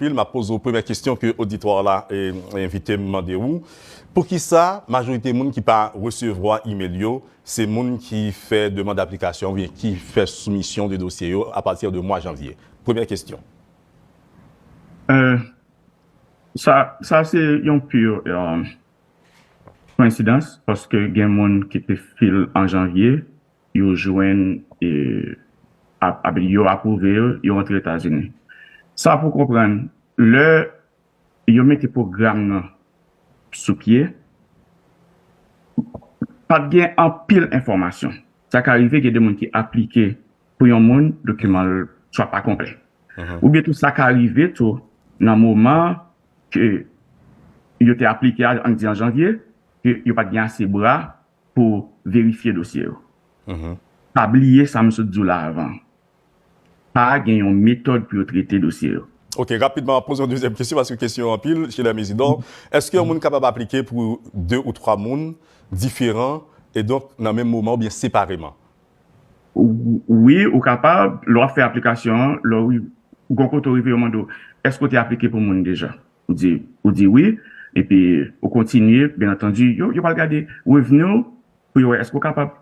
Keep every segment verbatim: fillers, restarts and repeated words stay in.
Pil, m ap poze w premyè kesyon ke oditwa la, eh, envite m mande w. Poukisa majorite moun ki pa resevwa imèl yo, se moun ki fè demann aplikasyon oubyen ki fè soumisyon de dosye yo apati de mwa janvye? Premyè kesyon. Euh, sa, sa se yon pure euh, koyensidans, paske gen moun ki te fil an janvye, yo jwenn, e, ap, ap, yo apwouve yo, yo antre Etazini. Sa pou konprann, lè yo mete pwogram nan sou pye, pa t gen anpil enfòmasyon. Sa ka rive gen de moun ki aplike pou yon moun, dokiman l swa pa konplè. Oubyen tou, sa ka rive tou nan moman ke yo te aplike a, ann di an janvye, ke yo pa t gen ase bra pou verifye dosye yo. Pa bliye sa m sot di w la avan. Pa gen yon metòd pou yo trete dosye yo. Ok, rapidman, m ap poze yon dezyèm kesyon, paske kesyon yo anpil, Sheila Mezidor. Èske yon moun kapab aplike pou de ou twa moun diferan, e donk nan menm moman oubyen separeman? Wi, ou kapab, lè w ap fè aplikasyon an, lè w gen kote w rive, yo mande w, èske w te aplike pou moun deja? Ou di, ou di wi, epi ou kontinye, byen antandi, yo, yo pral gade revni w pou yo wè èske w kapab.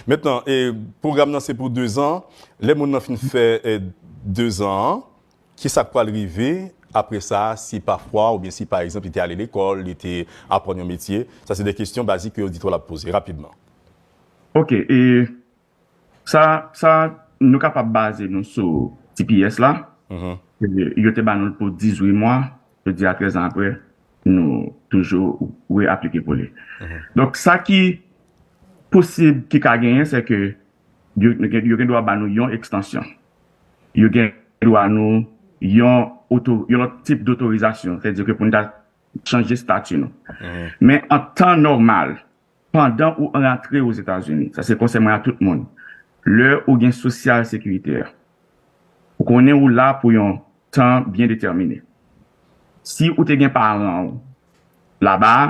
Mentnan, e, pwogram nan se pou dezan. Lè moun nan fin fè, e, dezan an, kisa k pral rive apre sa, si pafwa, oubyen si pa egzanp, li te ale lekòl, li te aprann yon metye? Sa se de kesyon bazik ke oditwa la ap poze rapidman. Ok, e sa, sa nou kapab baze nou sou T P S la. E, yo te ba nou l pou dizuit mwa, jodi a trèz an apre, nou toujou reaplike pou li. Donk, sa ki posib ki ka genyen, se ke yo, yo gen, yo gen dwa ba nou yon ekstansyon. Yo gen dwa nou yon oto, yon lòt tip dotorizasyon, sètadi ke pou n ta chanje estati nou. Men an tan nòmal, pandan ou rantre Ozetazini, sa se konsèy mwen a tout moun, lè ou gen sosyal sekirite a, ou konnen ou la pou yon tan byen detèmine. Si ou te gen paran w laba a,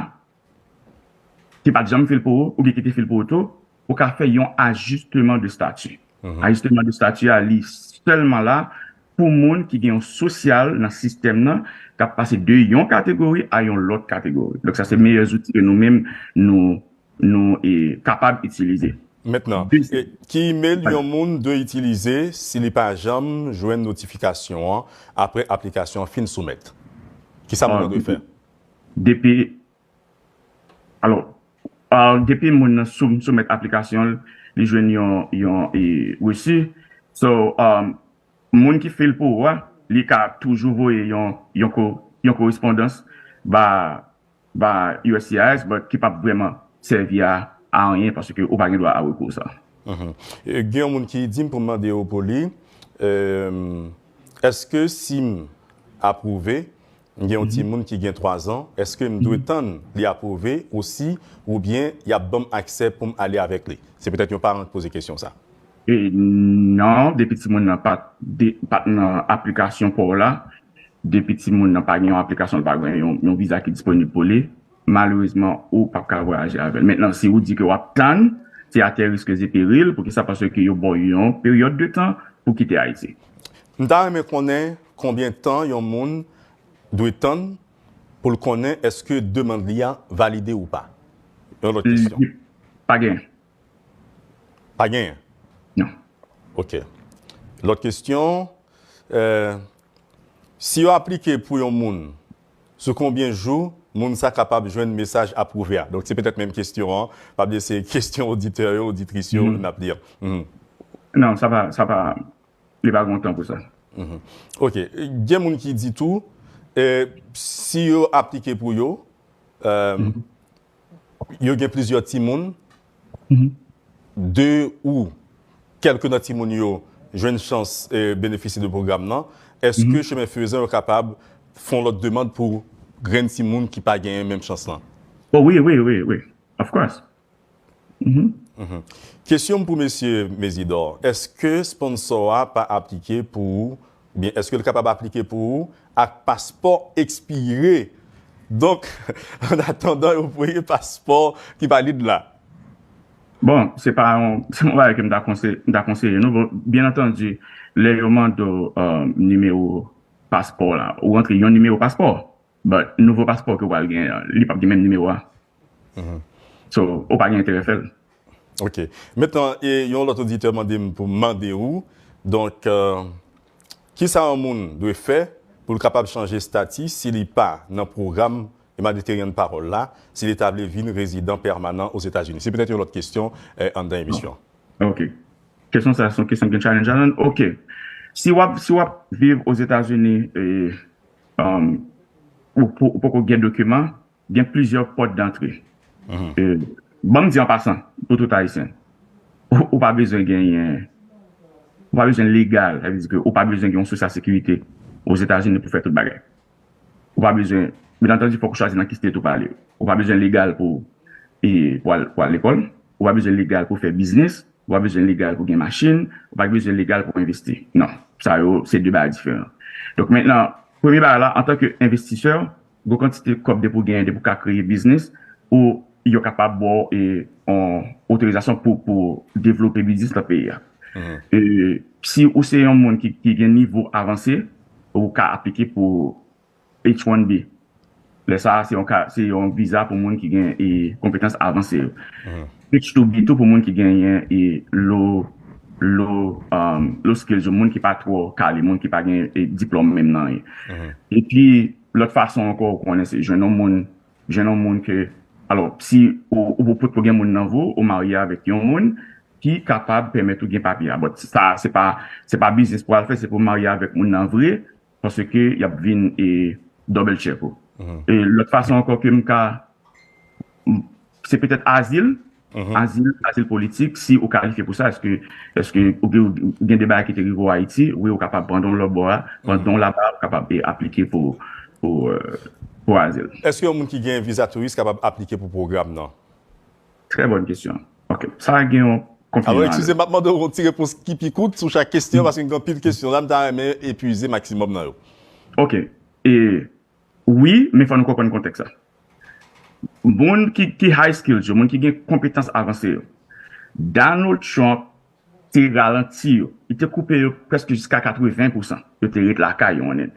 ki pa t janm fil pou ou, oubyen ki te fil pou ou tou, ou ka fè yon ajisteman de stati. Ajisteman de stati a, li sèlman la pou moun ki gen yon sosyal nan sistèm nan, k ap pase de yon kategori a yon lòt kategori. Donk, sa se meyè zouti ke nou menm, nou, nou e, kapab itilize. Mentnan, ki imèl yon moun dwe itilize si li pa janm jwenn notifikasyon an apre aplikasyon an fin soumèt? Kisa moun nan dwe fè? Depi, alò, depi moun nan sou, soumèt aplikasyon l, li jwenn yon, yon e, resi. So, um, moun ki fil pou ou a, li ka toujou voye yon, yon, ko, yon korespondans ba, ba U S C I S, but ki p ap vrèman sèvi a, a anyen paske ou pa gen dwa a rekou sa. Gen yon moun ki di m pou m mande w pou li, èske si m apwouve, m gen yon timoun ki gen twa zan, èske m dwe tann li apwouve osi, oubyen y ap ban m aksè pou m ale avèk li? Se petèt yon paran k poze kesyon sa. E non, depi timoun nan pa t, pa t nan aplikasyon pa w la, depi timoun nan pa gen yon aplikasyon, l pa gen yon, yon viza ki disponib pou li, malerezman, ou p ap ka vwayaje avè l. Mentnan, si ou di ke w ap tann, se a tes risques et périls, poukisa? Paske yo ba w yon peryòd de tan pou kite Ayiti. M ta renmen konnen konbyen tan yon moun dwe tann pou l konnen èske demann li a valide ou pa. Yon lòt kesyon. Pa genyen. Pa genyen? Non. Ok. Lòt kesyon, si yo aplike pou yon moun, sou konbyen jou moun sa kapab jwenn mesaj apwouve a? Donk, se petèt menm kesyon an. Pa bliye, se kesyon oditè yo, oditris yo, n ap li an. Non, sa pa, sa pa, li pa gen tan pou sa. Ok. Gen moun ki di tou, si yo aplike pou yo, yo gen plizyè timoun, de ou kèlke nan timoun yo jwenn chans benefisye de pwogram nan, èske chemen fezan yo kapab fè yon lòt demann pou grenn timoun ki pa genyen menm chans lan? Oh wi, wi, wi, wi. Of course. Kesyon m pou mesye Mezidor, èske sponsò a pa aplike pou ou, oubyen èske l kapab aplike pou ou ak paspò ekspire? Donk, an atandan yo voye paspò ki valid la. Bon, se pa yon, se yon bagay ke m ta konseye, m ta konseye nou. Bon, byen antandi, lè yo mande w nimewo paspò la. Ou rantre yon nimewo paspò, but nouvo paspò ke w pral gen an, li p ap gen menm nimewo a. So, ou pa gen enterè fè l. Ok. Mentnan, e, yon lòt oditè mande m pou m mande ou, donk, euh, kisa yon moun dwe fè pou l kapab chanje estati si li pa nan pwogram Humanitarian Parole la, si li ta vle vin rezidan pèmanan Ozetazini? Se petèt yon lòt kesyon eh, anndan emisyon. Ok. Kesyon sa a se yon kesyon ki gen challenge ladan l. Ok. Si w ap, si w ap viv Ozetazini e um, ou, ou poko gen dokiman, gen plizyè pòt dantre. E, ban m di an pasan, pou tout Ayisyen, ou, ou pa bezwen genyen, ou pa bezwen legal, sa vle di ke ou pa bezwen gen yon sosyal sekirite Ozetazini pou fè tout bagay. Ou pa bezwen, byen antandi, fòk ou chwazi nan ki state ou prale. Ou pa bezwen legal pou, e, pou al, pou al lekòl. Ou pa bezwen legal pou fè biznis. Ou pa bezwen legal pou gen machin. Ou pa bezwen legal pou envesti. Non. Sa yo, se de bagay diferan. Donk, mentnan, premye bagay la, antanke envestisè, gwo kantite kòb depi w genyen, depi w ka kreye biznis, ou yo kapab ba w e, yon otorizasyon pou, pou devlope biznis nan peyi a. E, si ou se yon moun ki, ki gen nivo avanse, ou ka aplike pou H one B. Lè sa a, se yon ka, se yon viza pou moun ki gen e, konpetans avanse yo. H two B tou pou moun ki genyen e, low, low, um, low skills yo, moun ki pa twò kale, moun ki pa gen e, diplòm menm nan anyen. Epi, lòt fason ankò, ou konnen se jwenn yon moun, jwenn yon moun ke, alò, si ou, ou, ou potko gen moun nan vi w, ou marye avèk yon moun ki kapab pèmèt ou gen papye a. But sa, se pa, se pa biznis pou al fè, se pou marye avèk moun nan vre, paske y ap vin e, double check ou. E lòt fason ankò ke m ka, m, se petèt azil, azil, azil politik, si ou kalifye pou sa, èske, èske ou gen, ou gen de bagay ki te rive w Ayiti, wi, ou kapab pandan w lòtbò a, pandan w laba, ou kapab e, aplike pou, pou, euh, pou azil. Èske yon moun ki gen viza touris kapab aplike pou pwogram nan? Trè bòn kesyon. Ok. Sa gen yon konfiman. Alò, eskize m, m ap mande w yon ti repons ki pi kout sou chak kesyon, paske gen anpil kesyon la, m ta renmen epuize maksimòm nan yo. Ok. E, wi, men fò nou konprann kontèks la. Moun ki, ki high skills yo, moun ki gen konpetans avanse yo, Donald Trump te ralanti yo. Li te koupe yo prèske jiska katreven pousan. Yo te ret lakay yo an End.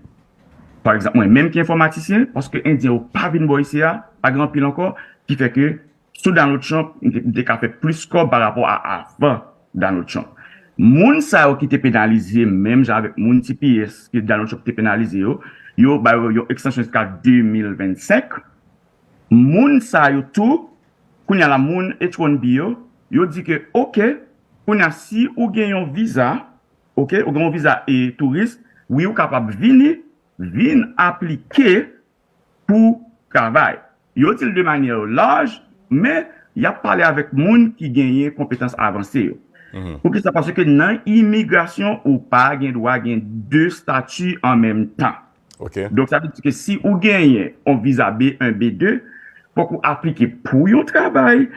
Pa egzanp, mwen menm ki enfòmatisyen, paske Endyen yo pa vin bò isi a, pa gen anpil ankò, ki fè ke sou Donald Trump, m te, m te ka fè plis kòb pa rapò a avan Donald Trump. Moun sa yo ki te penalize, menm jan avèk moun T P S ke Donald Trump te penalize yo, yo ba yo yon ekstansyon jiska de mil vennsenk. Moun sa yo tou, kounye a la, moun H one B yo, yo di ke, ok, kounye a, si ou gen yon viza, ok, ou gen yon viza e touris, wi, ou kapab vini, vin aplike pou travay. Yo di l de manyè laj, men y ap pale avèk moun ki genyen konpetans avanse yo. Poukisa? Paske nan imigrasyon, ou pa gen dwa gen de estati an menm tan. Donk, sa vle di ke si ou genyen yon viza B one, B two, fòk ou aplike pou yon travay,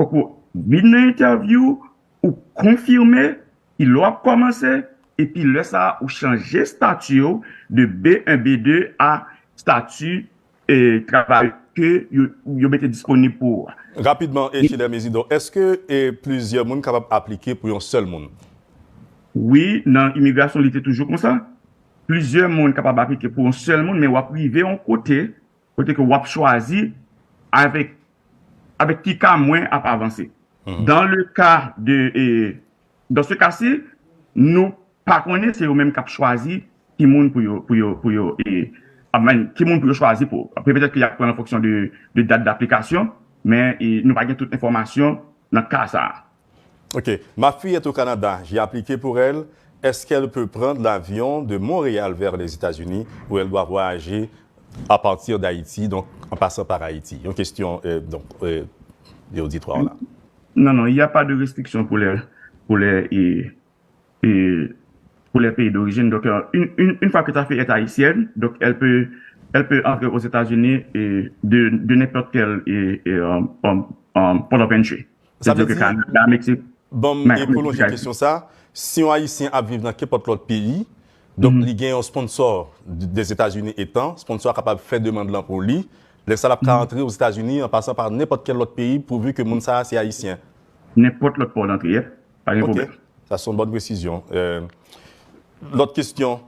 fòk ou vin nan entèvyou, ou konfime, epi lè w ap kòmanse, epi lè sa a, ou chanje estati w de B one, B two a estati e, travay ke yo, yo mete disponib pou ou a. Rapidman, e, Chilè Mezidor, èske e, plizyè moun kapab aplike pou yon sèl moun? Wi, nan imigrasyon, li te toujou konsa. Plizyè moun kapab aplike pou yon sèl moun, men w ap rive yon kote, kote ke w ap chwazi avèk, avèk ki ka mwen ap avanse. Dans le cas de, e, dans ce cas-ci, nou pa konnen, se yo menm k ap chwazi ki moun pou yo, pou yo, pou yo, e, ap, ki moun pou yo chwazi pou. Apre, petèt ke y ap pran an fonksyon de, de dat daplikasyon, men e, nou pa gen tout enfòmasyon nan ka sa a. Ok. Ma fille est au Canada. J'ai appliqué pour elle. Est-ce qu'elle peut prendre l'avion de Montréal vers les États-Unis ou elle doit voyager à partir d'Haïti, donc en passant par Haïti? Yon kesyon, euh, donc, euh, de oditwa la. Non, non, il n'y a pas de restriction pour les, pour les, et, et pour les pays d'origine. Donc, euh, une, une, une fois que ta fille est haïtienne, donc elle peut, elle peut entrer aux États-Unis et de, de n'importe quel et, et, euh, euh, euh, port of entry. Sa vle di, ban m e pwolonje kesyon sa, si yon Ayisyen ap viv nan kenpòt lòt peyi, donk li gen yon sponsò Dèzetazini etan, sponsò a kapab fè demann lan pou li, lè sa l ap ka antre Ozetazini an pasan pa nenpòt kèl lòt peyi pouvi ke moun sa a se Ayisyen. Nenpòt lòt pò w antre, yep, pa gen pwoblèm. Sa se yon bòn presizyon. Lòt kesyon,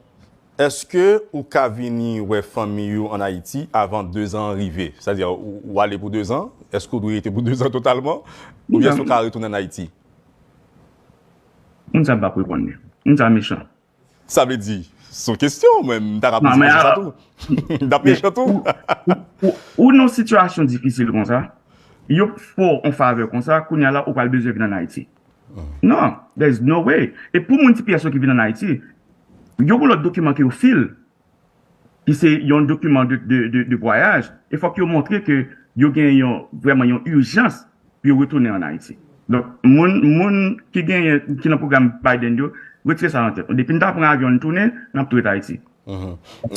Èske ou ka vini wè fanmi ou ann Ayiti avan dezan an rive? Sètadi, ou, ou ale pou dezan, èske ou dwe rete pou dezan totalman? Oubyen èske ou ka retounen ann Ayiti? Moun sa m p ap reponn li. Moun sa mechan. Sa vle di, se yon kesyon, mwen, m ta ka poze kesyon sa tou. M t ap mechan tou. Ou, ou, ou nan sitiyasyon difisil konsa, yo fè w yon favè konsa, kounye a la, ou pral bezwen vin ann Ayiti. Non, there is no way. E pou moun T P S yo ki vin ann Ayiti, yo gen lòt dokiman ke yo fil, ki se yon dokiman de, de, de, de vwayaj, e fòk yo montre ke yo gen yon, vrèman yon ijans pou yo retounen ann Ayiti. Donk, moun, moun ki genyen, ki nan pwogram Biden yo, retire sa nan tèt nou. Depi n ta pran avyon n tounen, n ap tou ret Ayiti.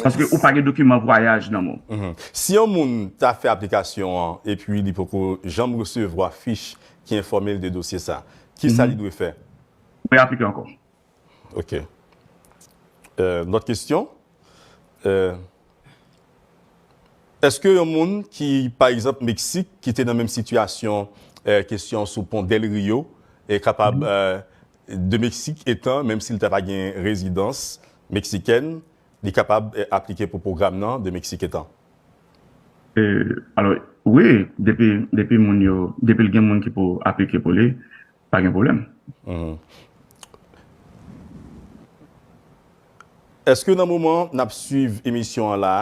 Paske ou pa gen dokiman vwayaj nan men w. Si yon moun ta fè aplikasyon an epi li poko janm resevwa fich ki enfòme l de dosye sa, kisa li dwe fè? Reaplike ankò. Ok. Lòt kesyon? Èske yon moun ki, pa egzanp, Meksik, ki te nan menm sitiyasyon, kesyon sou pon Del Rio, e kapab, de Meksik etan, menm si l ta pa gen rezidans meksikèn, li kapab aplike pou pwogram nan de Meksik etan? Alò, wi, depi, depi moun yo, depi l gen moun ki pou aplike pou li, pa gen pwoblèm. Èske nan moman n ap swiv emisyon an la,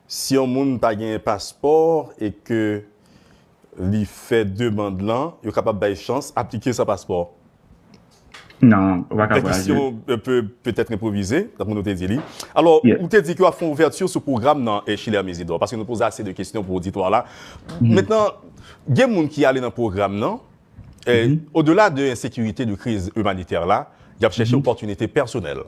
si yon moun pa gen paspò e ke li fè demann lan, yo kapab bay chans aplike san paspò? Non, ou pa ka vwayaje. Kesyon pe, petèt enpwovize, tankou nou te di li. Alò, ou te di ke w ap fè yon ouvèti sou pwogram nan, Chilerme Isidore, paske nou poze ase de kesyon pou oditwa la. Mentnan, gen moun ki ale nan pwogram nan, odela de ensekirite, de kriz imanitè la, y ap chèche opòtinite pèsonèl.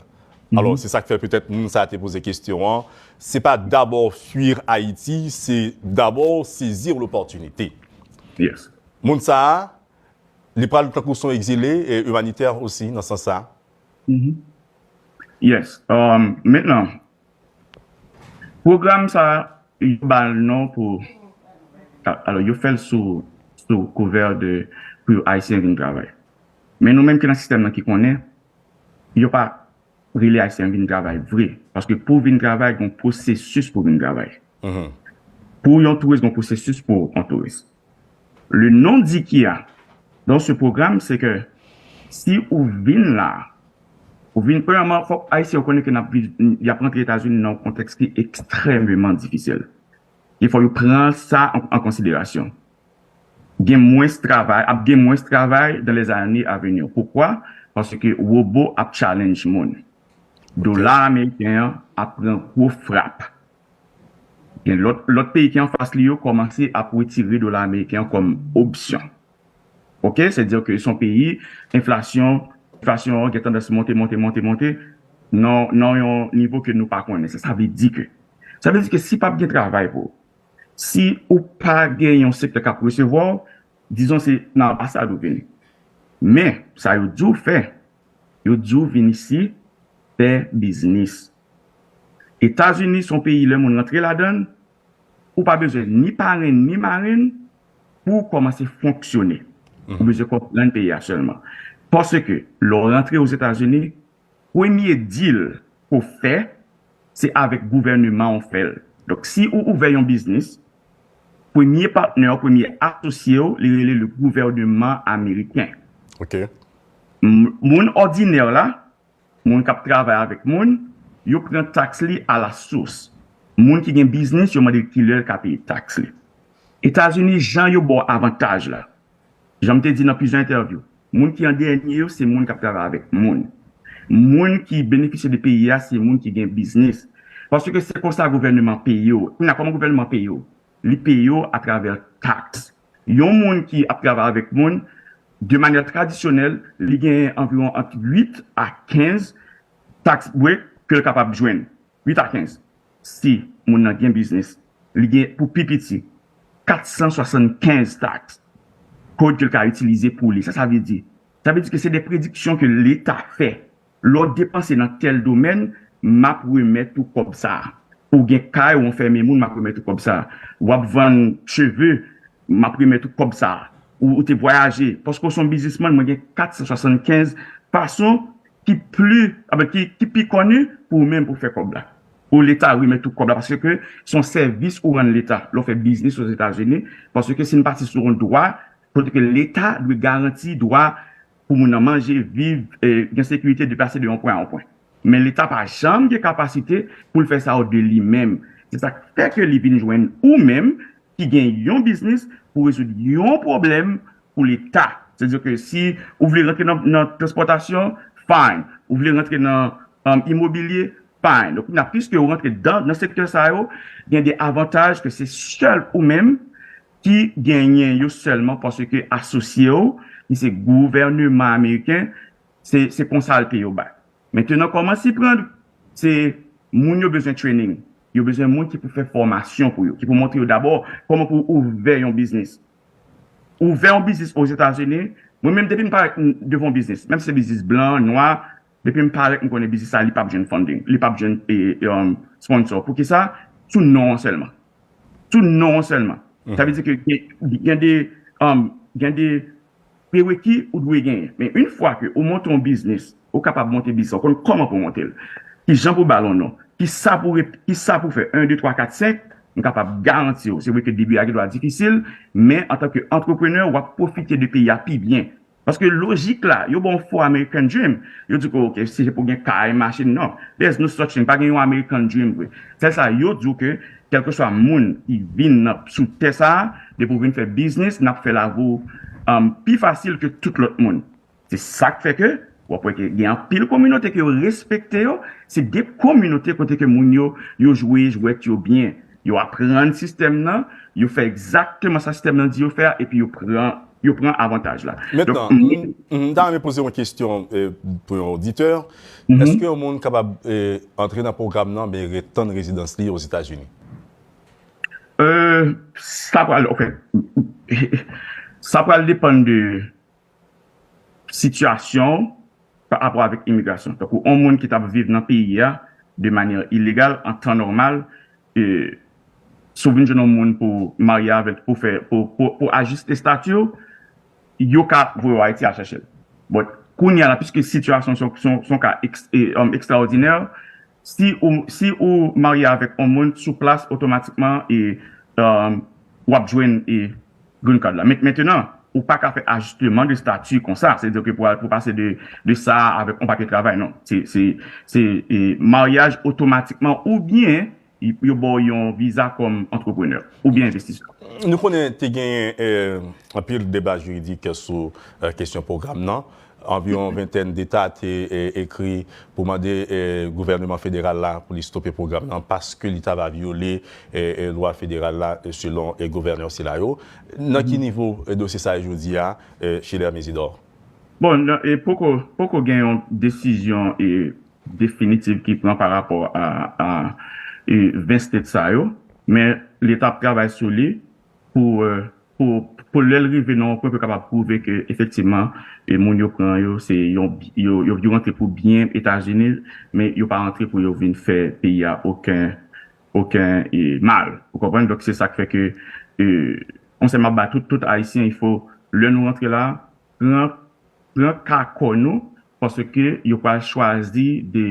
Alò, se sa k fè petèt moun sa a te poze kesyon an. Se pa dabò fuir Haïti, se dabò saisir l'opportunité. Moun sa a, li pral tankou se yon egzile imanitè osi, nan sans sa. Yes. Mentnan, pwogram sa a, yo ba l non pou, alò, yo fè l sou, sou kouvè de, pou Ayisyen vin travay. Men nou menm ki nan sistèm nan ki konnen, yo pa rele Ayisyen vin travay vre. Paske pou w vin travay, gen yon pwosesis pou w vin travay. Pou yon touris, gen yon pwosesis pou yon touris. Le non di ki a dans ce programme, se ke si ou vin la, ou vin, premyèman, fòk Ayisyen yo konnen ke n ap viv, y ap rantre Etazini nan yon kontèks ki ekstrèmeman difisil. E fò yo pran sa an, an konsiderasyon. Gen mwens travay, ap gen mwens travay dans les années à venir. Poukwa? Paske wobo ap challenge moun. Dola ameriken an ap pran gwo frap. Gen lòt, lòt peyi ki anfas li yo kòmanse ap retire dola ameriken an kòm opsyon. Ok, se di ke se yon peyi, enflasyon, enflasyon an gen tandans monte, monte, monte, monte, nan, nan yon nivo ke nou pa konnen. Sa, sa vle di ke, sa vle di ke si p ap gen travay pou ou, si ou pa gen yon sektè k ap resevwa w, dizon se nan anbasad ou vini. Men, sa yo di w fè, yo di w vin isi fè biznis. Etazini se yon peyi, lè moun rantre ladan l, ou pa bezwen ni parenn ni marenn pou w kòmanse fonksyone. Ou bezwen konprann peyi a sèlman. Paske, lè w rantre Ozetazini, premye deal ke w fè, se avèk gouvèneman w fè l. Donk, si ou ouvè yon biznis, premye patnè w, premye asosye w, li rele le gouvèneman ameriken. Ok. Moun òdinè la, moun k ap travay avèk moun, yo pran taks li a la sous. Moun ki gen biznis, yo mande l kilè l ka peye taks li. Etazini, jan yo ba w avantaj la, jan m te di nan plizyè entèvyou, moun ki an dènye yo, se moun k ap travay avèk moun. Moun ki benefisye de peyi a, se moun ki gen biznis. Paske se konsa gouvèneman peye w. Kounye a, kòman gouvèneman peye w? Li peye w atravè taks. Yon moun ki ap travay avèk moun, de manyè tradisyonèl, li gen anviwon ant uit a kenz taks brut ke l kapab jwenn. Uit a kenz. Si moun nan gen biznis, li gen pou pi piti kat san swasannkenz taks kòd ke l ka itilize pou li. Sa, sa vle di? Sa vle di ke se de prediksyon ke Leta fè. Lè w depanse nan tèl domèn, m ap remèt ou kòb sa a. Ou gen kay, ou anfèmen moun, m ap remèt ou kòb sa a. W ap vann cheve, m ap remèt ou kòb sa a. Ou, ou te vwayaje, paske w se yon biznismann, mwen gen kat san swasannkenz fason ki pli, anfen, ki, ki pi koni pou ou menm pou fè kòb la. Pou Leta remèt ou kòb la, paske se yon sèvis ou rann Leta lè w fè biznis Ozetazini, paske si n pati sou yon dwa, kote ke Leta dwe garanti dwa pou moun nan manje, viv, e, gen sekirite, deplase de yon pwen a yon pwen. Men Leta pa janm gen kapasite pou l fè sa yo de li menm. Se sa k fè ke li vin jwenn ou menm ki gen yon biznis pou rezoud yon pwoblèm pou Leta. Sètadi ke si ou vle rantre nan, nan transpòtasyon, fine. Ou vle rantre nan, um, imobilye, fine. Donk, kounye a, piske ou rantre dan, nan sektè sa yo, gen de avantaj ke se sèl ou menm ki genyen yo sèlman paske asosye w, ki se gouvèneman ameriken, se, se konsa l peye yo bay. Mentenan, kòman s'y prann? Se moun yo bezwen training. Yo bezwen moun ki pou fè fòmasyon pou yo, ki pou montre yo dabò kòman pou ouvè yon biznis. Ouvè yon biznis Ozetazini, mwen menm depi m parèt devan yon biznis, menm si se biznis blan, nwa, depi m parèt m konnen biznis sa li p ap jwenn funding, li p ap jwenn e, e, um, sponsor. Poukisa? Sou non an sèlman. Sou non an sèlman. Sa vle di ke gen, gen de, um, gen de preweki ou dwe genyen. Men yon fwa ke ou monte yon biznis, ou kapab monte biznis, ou konn kòman pou monte l. Ki jan pou ba l yon non. Ki sa pou, ki sa pou fè, en, de, twa, kat, senk, m kapab garanti w. Se vre ke debi a gen dwa difisil, men antanke antreprenè, w ap pwofite de peyi a pi byen. Paske lojik la, yo ba w fo American Dream. Yo di ke, ok, si se pou gen kay, machin, non. There's no such thing. Pa gen yon American Dream vre. Sèl sa, yo di w ke, kèlkeswa moun ki vin nan, sou tè sa a, depi w vin fè biznis, n ap fè lavi w, um, pi fasil ke tout lòt moun. Se sa k fè ke, w ap wè ke gen anpil kominote ke yo respekte yo, se de kominote kote ke moun yo, yo jwe jwèt yo byen. Yo aprann sistèm nan, yo fè egzakteman sa sistèm nan di yo fè a, epi yo pran, yo pran avantaj la. Mentnan, m, m ta renmen poze yon kesyon, e, pou yon oditè. Èske yon moun kapab, e, antre nan pwogram nan, men ret tann rezidans li Ozetazini? E, sa pral, ok. Sa pral depann de sitiyasyon w pa rapò avèk imigrasyon. Tankou yon moun ki t ap viv nan peyi a de manyè ilegal, an tan nòmal, e, si w vin jwenn yon moun pou marye avè l, pou fè, pou, pou, pou ajiste estati w, yo ka voye w Ayiti al chèche l. But, kounye a la, piske sitiyasyon se yon, se yon, se yon ka eks-, e, um, ekstraòdinè, si ou, si ou marye avèk yon moun sou plas, otomatikman, e, um, w ap jwenn, e, green card la. Men, mentnan, ou pa ka fè ajisteman de stati konsa. Sètadi ke pou, pou pase de, de sa avèk yon papye travay, non. Se, se, se, e, maryaj otomatikman oubyen y-, yo ba w yon viza kòm antreprenè oubyen envestisè. Nou konnen te genyen, e, anpil deba jiridik sou, e, kesyon pwogram nan. Anviwon ventèn deta te, e, ekri pou mande, e, gouvèneman federal la pou li stope pwogram nan paske li ta va vyole, e, e, lwa federal la, e, selon, e, gouvènè sila yo. Nan ki nivo, e, dosye sa ye jodi a, e, Schiller Mésidor? Bon, nan, e, poko, poko gen yon desizyon, e, definitiv ki pran pa rapò a, a, e, ven state sa yo, men Leta ap travay sou li pou, e, pou, pou lè l rive nan yon pwen pou yo kapab pwouve ke efektivman, e, moun yo pran yo, se yon, yo, yo, yo rantre pou byen Etazini, men yo pa rantre pou yo vin fè peyi a okenn, okenn, e, mal. Ou konprann? Donk, se sa k fè ke, e, konsèy m ap ba tout, tout Ayisyen, il faut, lè nou rantre la, pran, pran ka kò nou, paske yo pral chwazi de,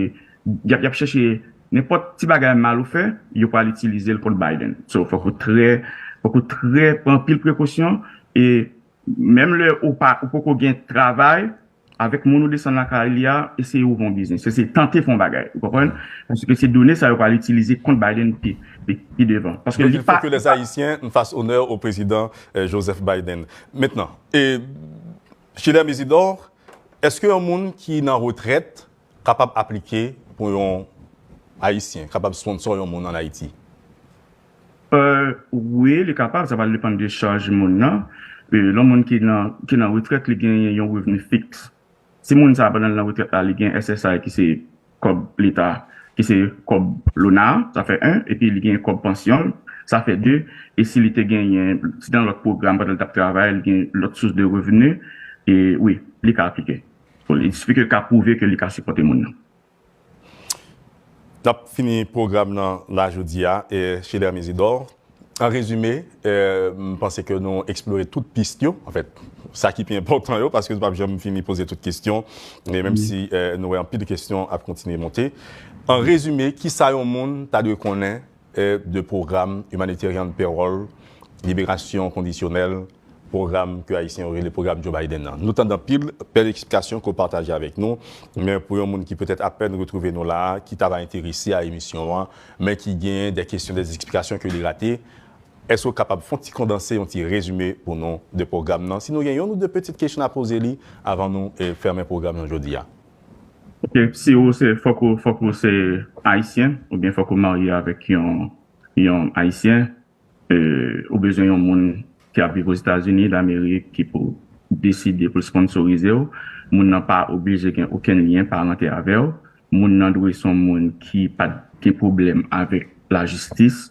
y ap, y ap chèche nenpòt ti bagay mal ou fè, yo pral itilize l kont Biden. So, fòk ou trè, fòk ou trè pran anpil prekosyon, e menm lè ou pa, ou poko gen travay, avèk moun ou desann lakay li a, eseye ouvri yon biznis, eseye tante fè yon bagay, ou konprann? Paske se done sa yo pral itilize kont Biden pi, pi, pi devan. Paske li pa. Donc, il faut que les Haïtiens fassent honneur au président, euh, Joseph Biden. Mentnan, e, Schiller Mésidor, èske yon moun ki nan retrèt kapab aplike pou yon Ayisyen, kapab sponsor yon moun ann Ayiti? Euh, wi, li kapab, sa va depann de chaj moun nan. E, yon moun ki nan, ki nan retrèt, li genyen yon revni fiks. Si moun sa a, pandan l nan retrèt la, li gen S S I ki se kòb Leta, ki se kòb lona, sa fè en, epi li gen kòb pansyon, sa fè de, e si li te genyen, si nan lòt pwogram pandan l t ap travay, li gen lòt sous de revni, e wi, li ka aplike. Bon, li, li ka pwouve ke li ka sipòte moun nan. N ap fini pwogram nan la jodi a, e Schiller Mésidor, An rezime, euh, m panse ke nou eksplore tout pis yo, anfèt, sa ki pi enpòtan yo, paske nou p ap janm fini poze tout kesyon, e menm si euh, nou wè anpil kesyon ap kontinye monte. An rezime, kisa yon moun ta dwe konnen euh, de pwogram Humanitarian Parole, liberasyon kondisyonèl, pwogram ke Ayisyen yo rele pwogram Joe Biden nan. Nou tande anpil bèl eksplikasyon ke w pataje avèk nou, men pou yon moun ki petèt apèn retwouve nou la a, ki ta va enterese a emisyon an, men ki gen de kesyon, de eksplikasyon ke li rate, èske w kapab fè yon ti kondanse, yon ti rezime pou nou de pwogram nan? Si nou gen yon ou de pitit kesyon a poze li avan nou eh, fèmen pwogram nan jodi a. Ok, si ou se fòk ou fòk ou se ayisyen oubyen fòk ou marye avèk yon yon ayisyen, euh, ou bezwen yon moun ki ap viv Ozetazini Damerik ki pou deside pou l sponsorize w. Moun nan pa oblije gen okenn lyen parante avè w. Moun nan dwe se yon moun ki pa t gen pwoblèm avèk lajistis.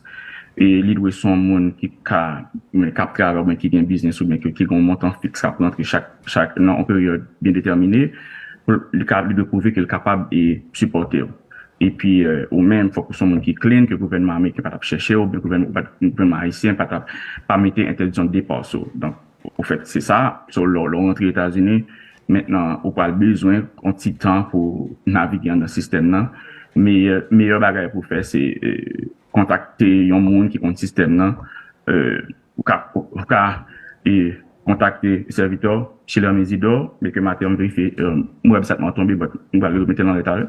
E li dwe se yon moun ki ka k ap travay oubyen ki gen biznis oubyen ki gen yon montan fiks k ap rantre chak chak nan yon peryòd byen detèmine. Li ka li dwe pwouve ke l kapab e sipòte w. Epi ou menm fòk ou se yon moun ki clean, ke gouvènman ameriken pa t ap chèche w oubyen gouvènman ayisyen pa t ap pa mete entèdiksyon depa sou ou. Donk, ofèt se sa. So lè w rantre Etazini, mentnan ou pral bezwen yon ti tan pou navige anndan sistèm nan. Meyè meyè bagay pou w fè se kontakte yon moun ki konn sistèm nan. Ou ka ou ka e kontakte sèvitè w, Schiller Mesidor, byen ke maten an m verifye m wè sa t mwen tonbe, but m pral remete l anlè talè.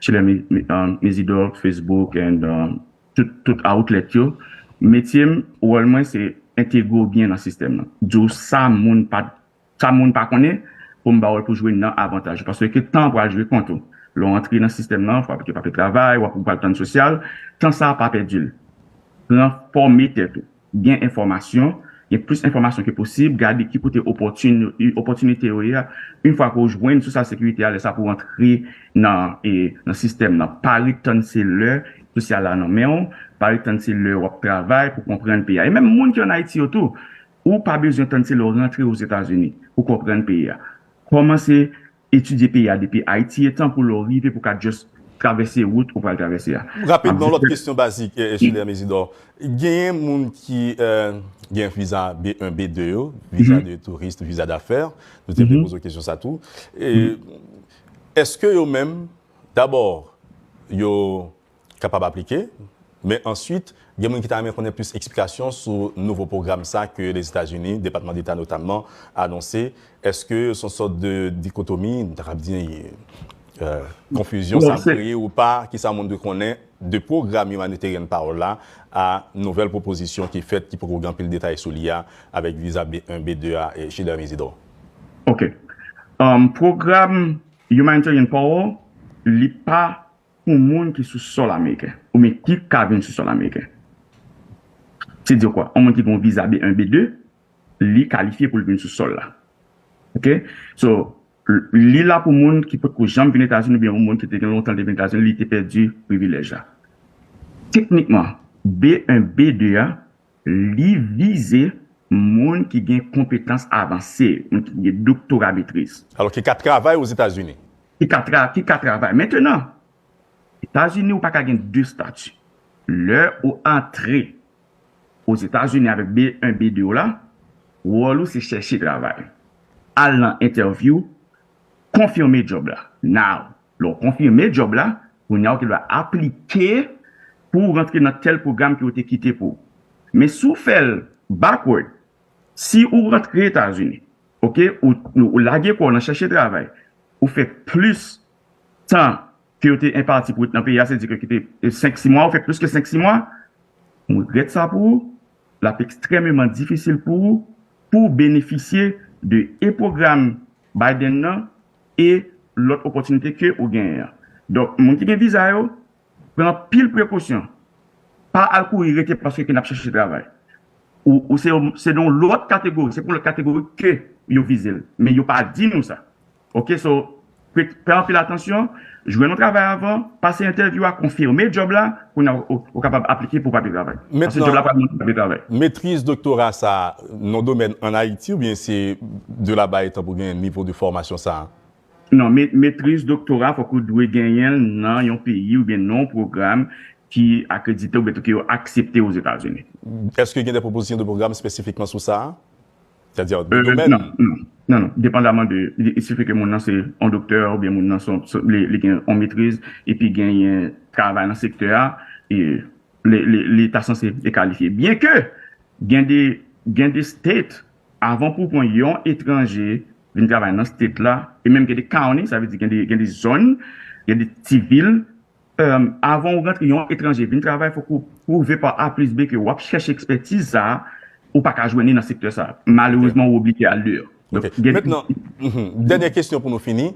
Schiller Mesidor, Facebook and tout tout outlet yo. Metye m, wòl mwen se entegre w byen nan sistèm nan. Di w sa moun pa sa moun pa konnen pou m ba w l pou jwe nan avantaj ou. Paske tan an pral jwe kont ou. Lè w antre nan sistèm nan, fò w aplike papye travay, w ap ou pral tann sosyal, tan sa a pa pèdi l. Pran fòme tèt ou. Gen enfòmasyon, gen plis enfòmasyon ke posib, gade ki kote opòtinite yo ye a. Yon fwa ke w jwenn Sosyal Sekirite a, lè sa pou w antre nan e nan sistèm nan. Pa ret tann se lè sosyal la nan men w, pa ret tann se lè w ap travay pou w konprann peyi a. E menm moun ki ann Ayiti yo tou, ou pa bezwen tann se lè w rantre Ozetazini pou w konprann peyi a. Kòmanse etidye peyi a depi Ayiti etan pou lè w rive pou w ka just travèse wout ou pral travèse a. Rapidman, lòt kesyon bazik, Schiller Mesidor. Genyen moun ki gen viza B un, B deux yo, viza de tourist, viza d'affaires. Nou te vle poze w kesyon sa tou. Èske yo menm, dabò, yo kapab aplike, men answit, gen moun ki ta renmen konnen plis eksplikasyon sou nouvo pwogram sa ke Lèzetazini, Depatman Deta notamman, anonse. Èske se yon sòt de dikotomi, m ta kab di, konfizyon sa ap kreye ou pa, kisa moun dwe konnen de pwogram Humanitarian Parole la a nouvèl pwopozisyon ki fèt, ki poko gen anpil detay sou li a, avèk viza B un, B deux a, Schiller Mesidor? Ok. Pwogram Humanitarian Parole, li pa pou moun ki sou sòl ameriken oubyen ki ka vin sou sòl ameriken. Se di kwa? Yon moun ki gen yon viza B un, B deux, li kalifye pou l vin sou sòl la. Ok? So, li la pou moun ki potko janm vin Etazini oubyen yon moun ki te gen lontan l te vin Etazini, li te pèdi privilèj la. Teknikman, B un, B deux a, li vize moun ki gen konpetans avanse, moun ki gen doktora, metriz. Alò, ki ka travay Ozetazini. Ki ka tra, ki ka travay. Mentenan, Etazini, ou pa ka gen de stati. Lè ou antre Ozetazini avèk B un, B deux w la, wòl ou se chèche travay. Al nan entèvyou, konfime djòb la. Now, lè w konfime djòb la, kounye a ou gen dwa aplike pou w rantre nan tèl pwogram ke yo te kite pou ou. Men si w fè l backward, si ou rantre Etazini, ok, ou, ou lage kò w nan chèche travay, ou fè plis tan ke yo te enpati pou ret nan peyi a, se di ke kite senk sis mwa, ou fè plis ke senk sis mwa, m regrèt sa pou ou, l ap ekstrèmeman difisil pou ou pou w benefisye de e pwogram Biden nan e lòt opòtinite ke ou genyen an. Donk, moun ki gen viza yo, pran anpil prekosyon. Pa al kouri rete paske ke n ap chèche travay. Ou, ou se, se nan yon lòt kategori, se pou lòt kategori ke yo vize l. Men yo pa di nou sa. Ok, so, fè anpil atansyon, jwenn yon travay avan, pase entèvyou a, konfime djòb la, kounye a ou, ou kapab aplike pou papye travay. Paske djòb la pral mande papye travay. Metriz doktora sa, nan domèn an Ayiti oubyen se de laba etan pou gen nivo de fòmasyon sa? Non, metriz doktora fòk ou dwe genyen l nan yon peyi oubyen nan yon pwogram ki akredite oubyen tou ki yo aksepte Ozetazini. Est-ce que il y a des propositions de programme spécifiquement sur ça? C'est-à-dire, de Euh, domaine? Non, non, non, non. Dépandaman de, il suffit que moun nan se yon doktè oubyen moun nan se yon, se, li, li gen yon metriz epi genyen travay nan sektè a, e li, li, li ta sanse e kalifye. Byen ke gen de, gen de state, avan pou pran yon etranje vin travay nan state la, e menm gen de county, sa vle di gen de, gen de zòn, gen de ti vil, um, avan ou rantre yon etranje vin travay, fòk ou pwouve pa A plis B ke w ap chèche ekspètiz sa a, ou pa ka jwenn li nan sektè sa a. Malerezman, ou oblije al deyò. Ok. Maintenant, mhm, dènyè kesyon pou nou fini.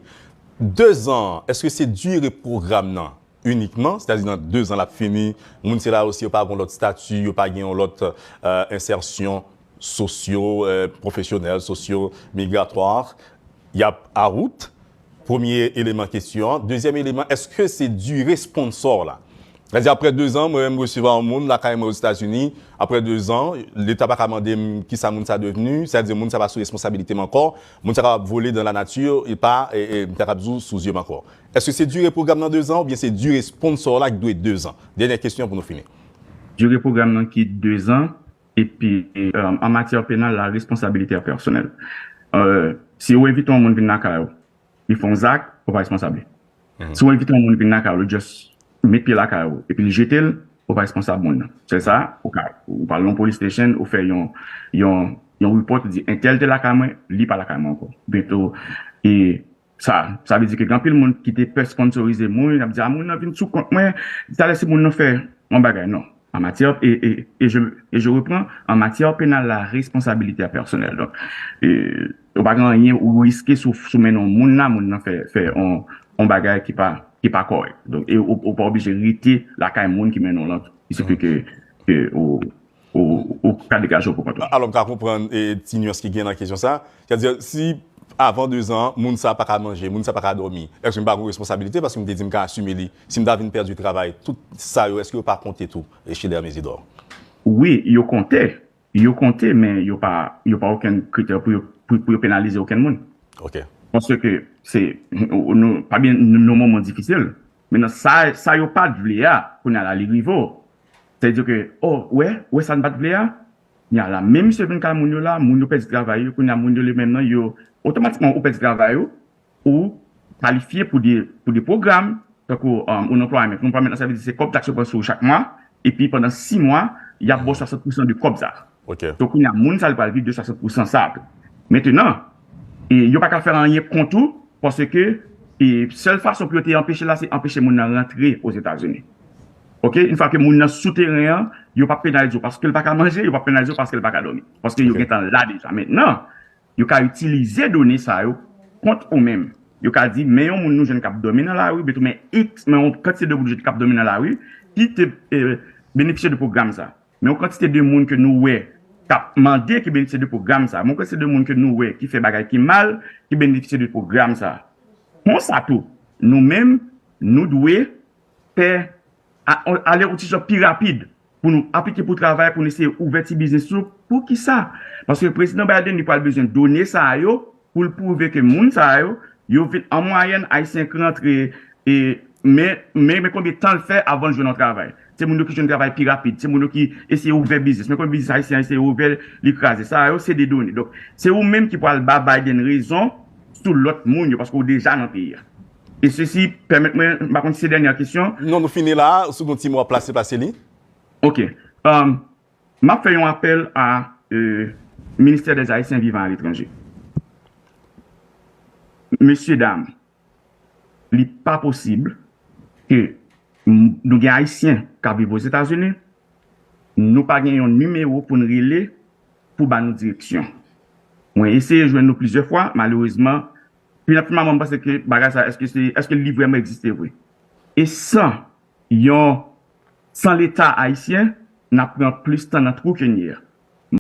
Dezan, èske se dire pwogram nan inikman, sètadi nan dezan l ap fini, moun se la osi yo pa gen lòt stati, yo pa gen yon lòt euh, ensèsyon sosyo, euh, pwofesyonèl, sosyo, migratwa, y ap out? Premye eleman kesyon an. Dezyèm eleman, èske se dire sponsò la? Sètadi, apre dezan, mwen menm resevwa yon moun lakay mwen Ozetazini, apre dezan, Leta pa ka mande m kisa moun sa devni, sètadi moun sa pa sou responsabilite m ankò, moun sa kapab vole dan lanati, e pa, e, e, m ta kapab di w sou zye m ankò. Èske se dire pwogram nan dezan oubyen se dire sponsò la ki dwe dezan? Dènyè kesyon pou nou fini. Dire pwogram nan ki dezan, epi euh, an matyè penal, la responsabilité personnelle. Euh, si ou envite yon moun vin lakay ou, li fè yon zak, ou pa responsab li. Si ou envite yon moun vin lakay ou, li just met pye lakay ou, epi li jete l, ou pa responsab moun nan. Se sa, ou ka, ou pral nan police station, ou fè yon, yon, yon report, ou di, entèl te lakay mwen, li pa lakay mwen ankò. Bento, e sa, sa vle di ke gen anpil moun ki te pè sponsorize moun, y ap di, a, moun nan vin sou kont mwen, talè si moun nan fè yon bagay. Non. En matière, et, et, et, je, et je reprends, en matière pénale, la responsabilité est personnelle. Donk, e, ou pa gen anyen ou riske sou, sou men yon moun la, moun nan fè, fè yon, yon bagay ki pa, ki pa kòrèk. Donk, e ou, ou pa oblije rete lakay moun ki mennen w lan. Il suffit que, que ou, ou, ou ka degaje w pou kont ou. Alò, m ka konprann e, ti nyans ki gen nan kesyon sa. Sètadi, si avan dezan, moun sa pa ka manje, moun sa pa ka dòmi, èske m pa gen responsabilite paske m te di m ka asime li? Si m ta vin pèdi travay, tout sa yo, èske yo pa konte tou, e, Schiller Mésidor? Wi, yo konte. Yo konte, men yo pa, yo pa okenn kritè pou yo, pou, pou yo penalize okenn moun. Ok. Paske se, nou, pa byen, nou, nou moman difisil. Menan sa, sa yo pa t vle a, kounye a la, li rive w. Sètadi ke, oh, wè, wè sa n pa t vle a? Kounye a la, men misye vin kay moun yo la, moun yo pèdi travay yo, kounye a moun yo li menm nan, yo, otomatikman ou pèdi travay ou, ou kalifye pou de, pou de pwogram, tankou um, unemployment. Unemployment, sa vle di se kòb taks yo pran sou ou chak mwa, epi pandan sis mwa, y ap ba w swasant pousan de kòb sa. Ok. Donk, kounye a, moun sa, li pral viv de swasant pousan sa tou. Mentenan, e, yo pa ka fè anyen kont ou, paske e, sèl fason pou yo te anpeche la, se anpeche moun nan rantre Ozetazini. Ok, yon fwa ke moun nan sou teren an, yo p ap penalize w paske l pa ka manje, yo p ap penalize w paske l pa ka dòmi. Paske yo gentan la deja. Mentenan, yo ka itilize done sa yo kont ou menm. Yo ka di, men yon moun nou jwenn k ap dòmi nan lari, men tou men X, men yon kantite de moun nou jwenn k ap dòmi nan lari, ki te e, benefisye de pwogram sa. Men yon kantite de moun ke nou wè k ap mande ki benefisye de pwogram sa. Men yon kantite de moun ke nou wè ki fè bagay ki mal, ki benefisye de pwogram sa. Konsa tou, nou menm, nou dwe fè a- ale yon ti jan pi rapid pou nou aplike pou travay, pou nou eseye ouvè ti biznis yo. Poukisa? Paske Prezidan Biden, li pral bezwen done sa yo pou l pwouve ke moun sa yo, yo vin an mwayèn, Ayisyen ki rantre, e, men, men, men konbyen tan l fè avan l jwenn yon travay. Se moun yo ki jwenn travay pi rapid, se moun yo ki eseye ouvè biznis. Men konbyen biznis Ayisyen eseye ouvè, li kraze. Sa yo, se de done. Donk, se ou menm ki pral ba Biden rezon sou lòt moun yo, paske ou deja nan peyi a. E sesi pèmèt mwen, m pa konn si se dènyè kesyon. Non, nou fini la, si w gen ti mo a plase, plase li. Ok. Um, m ap fè yon apèl a euh, Ministère des Haïtiens vivant à l'étranger. Mesye dam, li pa posib ke m- nou gen Ayisyen k ap viv Ozetazini, nou pa gen yon nimewo pou n rele pou ba nou direksyon. Mwen eseye jwenn nou plizyè fwa, malerezman, finalman mwen panse ke bagay sa, èske se, èske li vrèman egziste vre? E san yon, san Leta ayisyen, n ap pran plis tan nan twou ke n ye a.